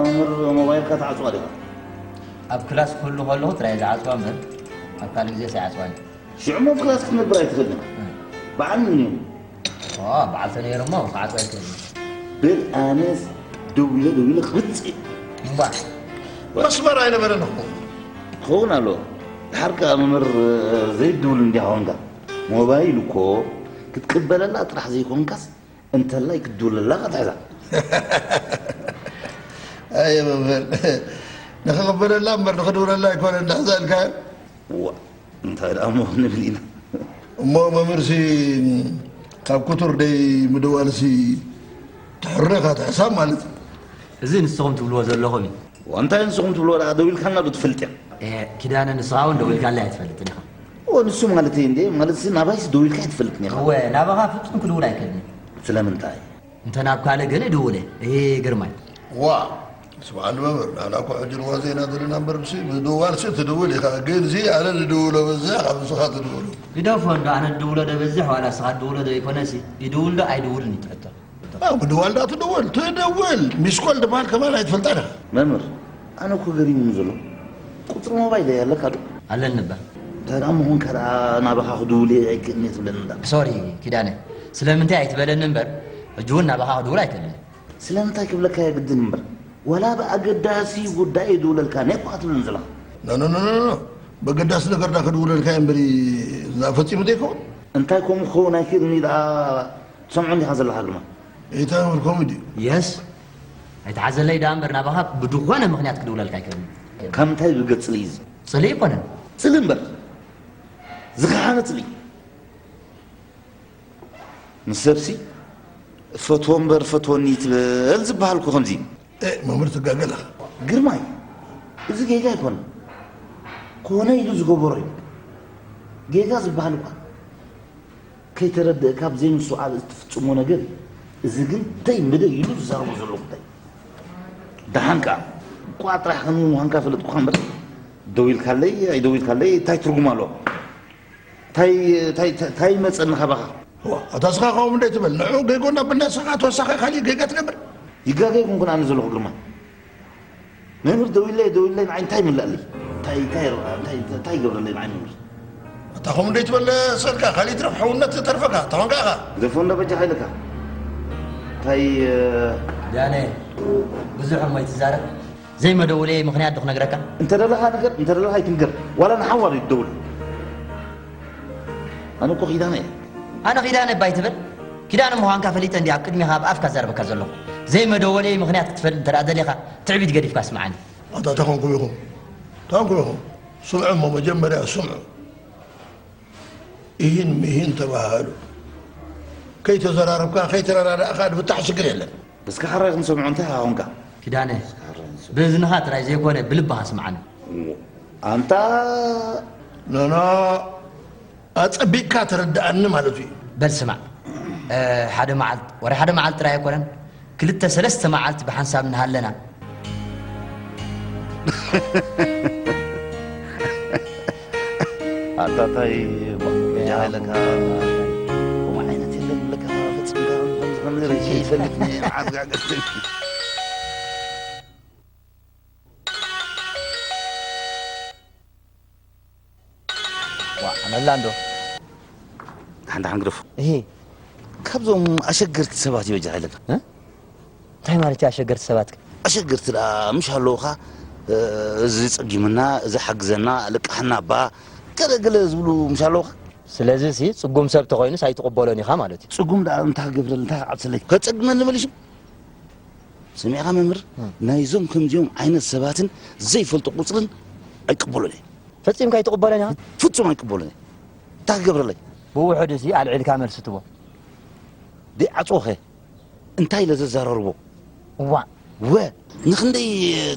መምህር፣ ሞባይልካ ትዓጽዋ ዲኻ? ኣብ ክላስ ክህሉ ከለኹ ጥራይ ዝዓጽዋ እምበር ኣብ ካልእ ግዜስ ኣይዓጽዋን። ሽዑ ኣብ ክላስ ክትነብር ኣይትኽእልን ኢኻ። በዓል ምን እዩ? ኦ፣ በዓልቲ ነይሩ እሞ ክዓጽዋ ኣይክእልን። በል ኣነስ ደዊለ ደዊለ ክብጽእ። እምባ። መስመር ኣይነበረን እኮ። ክኸውን ኣሎ። ድሓር ከኣ መምህር ዘይትድውል እንዲኻ ኾንካ። ሞባይል እኮ ክትቅበለላ ጥራሕ ዘይኮንካስ እንተላይ ክትድውለላ ክትሕዛ። ኣየ መምህር፣ ንኽቕበለላ እምበር ንኽድውለላ ኣይኮነን ድሕዛ ኢልካዮ። ዋ፣ እንታይ ደኣ እሞ ክንብል ኢና። እሞ መምህርሲ ካብ ክቱር ደይ ምድዋልሲ ትሕርኻ ትሕሳብ ማለት እዩ። እዚ ንስኹም ትብልዎ ዘለኹም እዩ። ዋ፣ እንታይ ንስኹም ትብልዎ ደኣ ደዊልካልና ዶ ትፈልጥ እያ? ኤ፣ ኪዳነ ንስኻ እውን ደዊልካለይ ኣይትፈልጥን ኢኻ። ኦ፣ ንሱ ማለተይ እንዴ፣ ማለትሲ ናባይስ ደዊልካ ኣይትፈልጥን ኢኻ። እወ፣ ናባኻ ፍጹም ክድውል ኣይክእልን። ስለምንታይ? እንተ ናብ ካልእ ግን እድውል እየ። እሂ ግርማይ። ዋ፣ ስምዓኒ መምህር፣ ንሕና እኮ ሕጂ ንዋዘ ኢና ዘለና እምበር፣ ምስ ምድዋልሲ ትድውል ኢኻ። ግን እዚ ኣነ ዝድውሎ በዝሕ ካብ ንስኻ ትድውሎ። ግደፎ እንዶ፣ ኣነ ዝድውሎ ዶ በዝሕ ዋላ ንስኻ ትድውሎ ዶ ዘይኮነሲ፣ ይድውል ዶ ኣይድውልን እዩ እቲ ሕቶ። ኣው፣ ምድዋል ደኣ ትድውል፣ ትድውል። ሚስኮል ትበሃል ከማን ኣይትፈልጣን ኢኻ። መምህር፣ ኣነ እኮ ገሪሙኒ ዘሎ። ቁጽሪ ሞባይለይ ኣለካ ዶ? ኣለኒ እባ። እንታይ ደኣ ምኾንካ ደኣ ናባኻ ክድውል እየ ኣይክእልን እየ ትብለኒ ደኣ? ሶሪ ኪዳነ፣ ስለምንታይ ኣይትበለኒ እምበር፣ ሕጂ እውን ናባኻ ክድውል ኣይክእልን። ስለምንታይ ክብለካ የግድን እምበር፣ ዋላ ብኣገዳሲ ጉዳይ ይድውለልካ ነይ እኳ ትብለኒ ዘለኻ። ኖ፣ ኖ፣ ኖ፣ ኖ፣ ኖ። በገዳሲ ነገር ደኣ ክድውለልካ እየ እምበሪ፣ እዛ ፈጺሙ ዘይከውን። እንታይ ከምኡ ክኸውን ኣይክእልን እዩ ደኣ፣ ትሰምዖ እንዲኻ ዘለኻ ግርማ? ኢታ እምበር ከምኡ ድዩ? የስ። ኣይትሓዘለይ ደኣ እምበር ናባኻ ብድኾነ ምኽንያት ክድውለልካ ኣይክእልን። ካብ ምንታይ ዝብገጽ ጽልኢ እዩ እዚ? ጽልኢ ኣይኮነን። ጽልኢ እምበር። ዝኸሓነ ጽልኢ። ንሰብሲ፣ "ፈትዎ እምበር ፈትወኒ" ትበል ዝበሃል እኮ ከምዚ እዩ። ኤ፣ መምህር ትጋገ ኣለኻ። ግርማይ፣ እዚ ጌጋ ኣይኮነን። ኮነ ኢሉ ዝገበሮ እዩ። ጌጋ ዝበሃል እኳ ከይተረድእካ ብዘይምስትውዓል እትፍጽሞ ነገር እዩ። እዚ ግን ደይ መደይ ኢሉ ዝዛረቦ ዘሎ ጉዳይ። ደሓን ከኣ፣ እኳ ጥራሕ ከም ምዃንካ ፈለጥኩኻ እምበር፣ ደዊልካለይ ኣይደዊልካለይ እንታይ ትርጉም ኣለዎ? ታይ፣ ታይ፣ ታይ፣ ታይ መጸኒ ካባኻ? ዋ፣ ኣታ ስኻ ከምኡ እንደ ትብል፣ ንዑ ጌጎ እንዳበልና ስኻ ተወሳኺ ካሊእ ጌጋ ትገብር? ይጋገ ይኩንኩን ኣነ ዘለኹ ግርማ። መምህር ደዊለይ፣ ደዊለይ ንዓይ እንታይ ይምልኣለይ? እንታይ፣ እንታይ፣ እንታይ፣ እንታይ ይገብረለይ ንዓይ መምህር? ኣታ ከምኡ እንደ ትብል ስእልካ ካሊእ ትረፍ ሕውነት ተርፈካ፣ ተኾንካ ኢኻ። ግደፎ እንዶ በጃኻ ኢለካ። እንታይ፣ እ፣ ዳነ፣ ብዙሕ እሞ ኣይትዛረብ። ዘይመደወለይ ምኽንያት ዶ ክነግረካ? እንተ ደለኻ ንገር፣ እንተ ደለኻ ኣይትንገር። ዋላ ንሓዋሩ ይደውል። ኣነ እኮ ኪዳነ እየ። ኣነ ኪዳነ እባ ኣይትበል። ኪዳነ ምዃንካ ፈሊጠ እንዲ ኣብ ቅድሜኻ ኣብ ኣፍካ ዛረበካ ዘለኹ። ዘይመደወለይ ምኽንያት ክትፈልጥ እንተ ደኣ ደሊኻ፣ ትዕቢት ገዲፍካ ስምዓኒ። ኣታ ተኾንኩም ኢኹም። ተኾንኩም ኢኹም። ስምዑ እሞ መጀመርያ ስምዑ። ኢሂን ሚሂን ተባሃሉ። ከይተዘራረብካ፣ ከይተረዳዳእካ ዝፍታሕ ሽግር የለን። እስከ ሓራይ ክንሰምዖ እንታይ ኾንካ? ኪዳነ፣ ብእዝንኻ ጥራይ ዘይኮነ ብልብኻ ስምዓኒ። ኣንታ ኖኖ፣ ኣጸቢቕካ ተረድኣኒ ማለት እዩ። በል ስማዕ፣ እ፣ ሓደ መዓልቲ፣ ወረ ሓደ መዓልቲ ጥራይ ኣይኮነን፣ ክልተ ሰለስተ መዓልቲ ብሓንሳብ እናሃለና። ኣታ ታይ ጃ ኢለካ፣ ከምኡ ዓይነት የለን ኢለካ ፈጺምካ ከምዚ ከም ርእሲ ይፈልጥ መዓት ጋገ። ዋ፣ ኣመላ እንዶ። ሓንቲ ሓንግደፎ። እሂ። ካብዞም ኣሸገርቲ ሰባት እዩ በጃ ኢለካ። እ? እንታይ ማለት እዩ ኣሸገርቲ ሰባት? ኣሸገርቲ ደኣ ምሽ ኣለውኻ፣ እ፣ እዚ ጸጊምና፣ እዚ ሓግዘና፣ ልቃሕና እባ፣ ገለ ገለ ዝብሉ ምሽ ኣለውኻ። ስለዚ ሲ ጽጉም ሰብ ተኾይኑስ ኣይትቕበሎን ኢኻ ማለት እዩ። ጽጉም ደኣ እንታይ ክገብረል፣ እንታይ ክዓብሰለይ? ከጸግመኒ መሊሱ። ሰሚዕኻ መምህር? እም። ናይዞም ከምዚኦም ዓይነት ሰባትን ዘይፈልጦ ቁጽርን ኣይቅበሎን እየ። ፈጺምካ ኣይትቕበሎን ኢኻ? ፍጹም ኣይቅበሎን እየ። እንታይ ክገብረለይ? ብውሑድ እዚ ኣልዒልካ መልሲ ትቦ። ደይ ዓጽዎኸ? እንታይ ኢለ ዘዛራርቦ? እዋእ። ወ፣ ንኽንደይ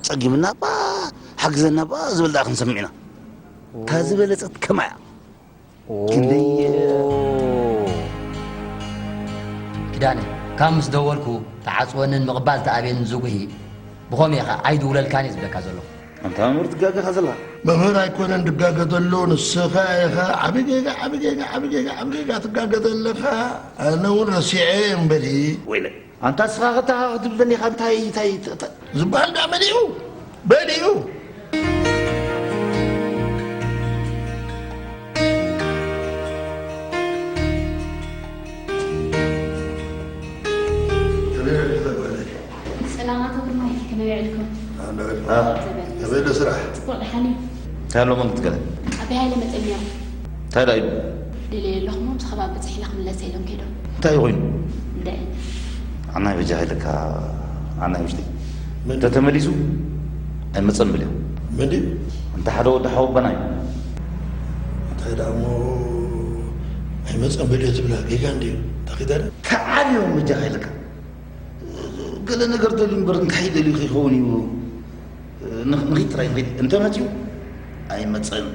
ጸጊምና እባ፣ ሓግዘና እባ ዝብል ደኣ ክንሰምዕ ኢና። እታ ዝበለጸት ከማያ። ኦ። ክንደይ ኪዳነ፣ ካብ ምስ ደወልኩ ተዓጽወንን ምቕባል ተኣብየንን ዝጉሂ፣ ብኸምኡ ኢኻ ኣይድውለልካን እየ ዝብለካ ዘለኹ። ኣንታ መምህር ትጋገኻ ዘለኻ። መምህር ኣይኮነን ድጋገ ዘሎ፣ ንስኻ ኢኻ። ዓቢ ጌጋ፣ ዓቢ ጌጋ፣ ዓቢ ጌጋ፣ ዓቢ ጌጋ ትጋገ ዘለኻ። ኣነ እውን ረሲዐ እየ እምበሪ። ወይለይ። ኣንታ እስኻ ኸታ ክትብለኒ ኢኻ እንታይ እንታይ ዝበሃል ደኣ መሊኡ መሊኡ። ሰላማት ግርማይ፣ ከመይ ውዕልኩም? ከመይ ኣሎ ስራሕ? ጽቡቕ ደሓን እዩ። እንታይ ኣሎ መን ክትገለ? ኣበይ ሃይለ መጸ ነይሩ። እንታይ ደኣ ኢሉ? ደልየ ኣለኹ እሞ ምስ ከባቢ በጺሐ ኢለ ክምለስ ኢሎም ከይዶም። እንታይ ኮይኑ? እንደ ዓናይ በጃ ሃይለካ ዓናይ ውሽጢ እንተ ተመሊሱ ኣይመጸን ብልዮ። መን ድዩ? እንተ ሓደ ወዲ ሓወቦና እዩ። እንታይ ደኣ እሞ ኣይመጸን በልዮ ትብላ ጌጋ እንድዩ። እንታይ ኺዳነ? ተዓብዮም በጃ ሃይለካ። ገለ ነገር ደልዩ እምበር እንታይ ደልዩ ከይኸውን እዩ። ንኺድ ጥራይ ንኺድ እንተመፅዩ ኣይመፀን።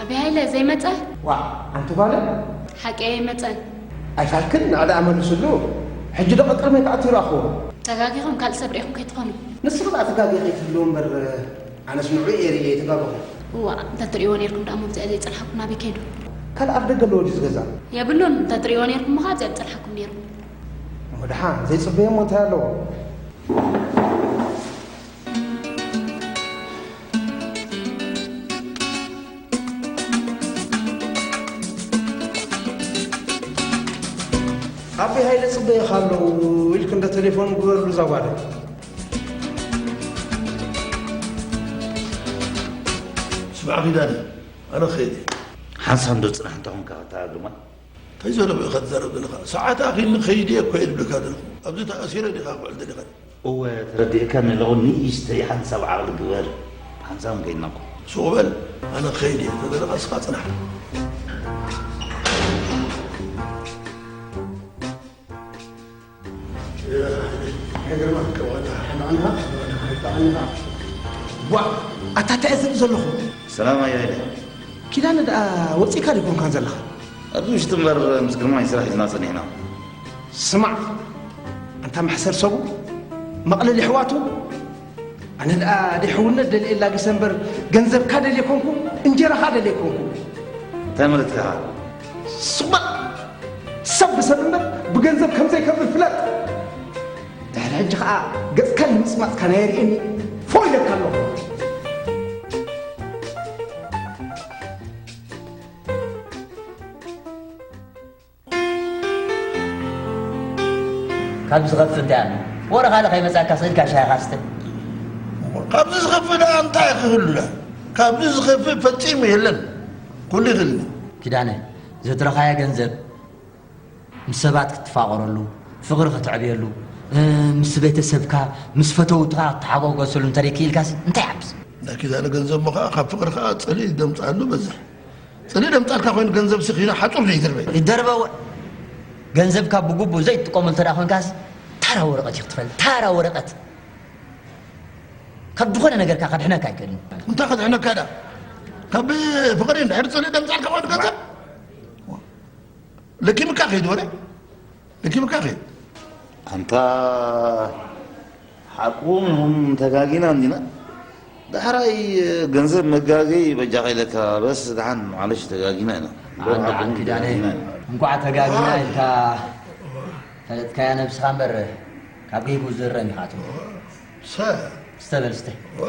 ኣበይ ሃይለ ዘይመፀ? ዋ ኣንቲ ጓለ ሓቂ ኣይመፀን። ኣይፋልክን ንዓ ደኣ መልስሉ። ሕጂ ዶ ቀቅድመይ ከዓ ትራኽቦ። ተጋጊኹም ካልእ ሰብ ርኢኹም ከይትኾኑ። ንስኺ ደኣ ትጋገ ከይትህልዊ እምበር ኣነስ ንዑ እየ ርእየ ኣይተጋገኹን። እዋእ እንተትርእይዎ ነይርኩም ደኣ መምፅኦ ዘይፀንሓኩም ናበይ ከይዱ? ካልእ ኣፍ ደገ ኣለዎ ድዩ ዝገዛ? የብሉን እንተትርእይዎ ነይርኩም እሞ ከዓ ኣብዚኣ ምፀንሓኩም ነይሩ። እሞ ደሓን ዘይፅበዮ እሞ እንታይ ኣለዎ? ኣቢ ሃይለ ጽበየኻ ኣለዉ ኢልኪ እንደ ቴሌፎን ግበርሉ እዛ ጓል። ስማዕ ኪዳነ ኣነ ክኸይድ እየ። ሓንሳብ እንዶ ጽናሕ እንተ ኾንካ ከታ ግርማይ። እንታይ ዘሎ ኢኻ ትዛረብ ዘለኻ? ሰዓት ኣኺልኒ ክኸይድ እየ እኮ እየ ዝብለካ ዘለኹ። ኣብዚ ተኣሲረ ዲኻ ክውዕል ደሊኻ? እወ ተረዲእካ ንለኹ ንእሽተይ ሓንሳብ ዓቕሊ ግበር ሓንሳብ ንከይድና እኮ። ሱቕ በል ኣነ ክኸይድ እየ ተደለኻ እስኻ ጽናሕ። ዋ ኣታ እንታይ ዝርኢ ዘለኹ ሰላም ኣያ ኢለ ኪዳነ ደኣ ወፂእካ ዲኮንካን ዘለኻ ኣብዚ ውሽጢ እምበር ምስ ግርማይ ስራሕ ሒዝና ጸኒሕና ስማዕ ኣንታ መሕሰር ሰቡ መቕለል የሕዋቱ ኣነ ደኣ ደይ ሕውነት ደልየ ላጊሰ እምበር ገንዘብካ ደልየ ኮንኩ እንጀራኻ ደልየ ኮንኩ እንታይ ማለት ኢኻ ስቕ በል ሰብ ብሰብ እምበር ብገንዘብ ከምዘይከብር ፍለጥ ድሕሪ ሕጂ ኸዓ ገጽካ ንምጽማጽካ ናይ ርእየኒ ፎእ ኢለካ ኣለኹ ካብ ዝኸፍእ እንታይ ኣሎ? ወረ ካልእ ከይመጻካ ስኢልካ ሻሂኻ ስተ። ካብዚ ዝኸፍእ ደኣ እንታይ ክህሉ ደኣ? ካብዚ ዝኸፍእ ፈጺሙ የለን። ኩሉ ይኽእል እዩ። ኪዳነ፣ ዘትረኻያ ገንዘብ ምስ ሰባት ክትፋቐረሉ፣ ፍቕሪ ከተዕብየሉ፣ እ፣ ምስ ቤተሰብካ፣ ምስ ፈተውትኻ ክትተሓጓገሰሉ እንተደይክኢልካሲ እንታይ ይሓብስ? ናይ ኪዳነ ገንዘብ እሞ ኸኣ ካብ ፍቕሪ ኸኣ ጽልኢ ደምጽኣሉ በዝሕ። ጽልኢ ደምጻልካ ኮይኑ ገንዘብ ስኺና ሓጹር ዘይድርበ። ይደርበ ወ- ገንዘብካ ብግቡእ ዘይትጥቀመሉ እንተ ደኣ ኮንካስ ታራ ወረቐት እዩ ክትፈልጥ። ታራ ወረቐት። ካብ ዝኾነ ነገርካ ከድሕነካ ኣይክእልን። እንታይ ከድሕነካ ደኣ? ካብ ፍቕሪ እንድሕር ጽልኢ ደምጻልካ ኮይኑ ገንዘብ ለኪምካ ከይድ ወረ ለኪምካ ከይድ። ኣንታ ሓቁ ምንም ተጋጊና እንዲና። ዳሕራይ ገንዘብ መጋገይ በጃኻ ኢለካ በስ ደሓን ማዕለሽ ተጋጊና ኢና። ኣንታ ዓንኪዳነ እንኳዕ ተጋጊና ኢልካ ፈለጥካያ ነብስኻ እምበር ካብ ገይጉ ዝእረም ኢኻ ትብሎ። ሰ ስተ በል ስተ። ዋ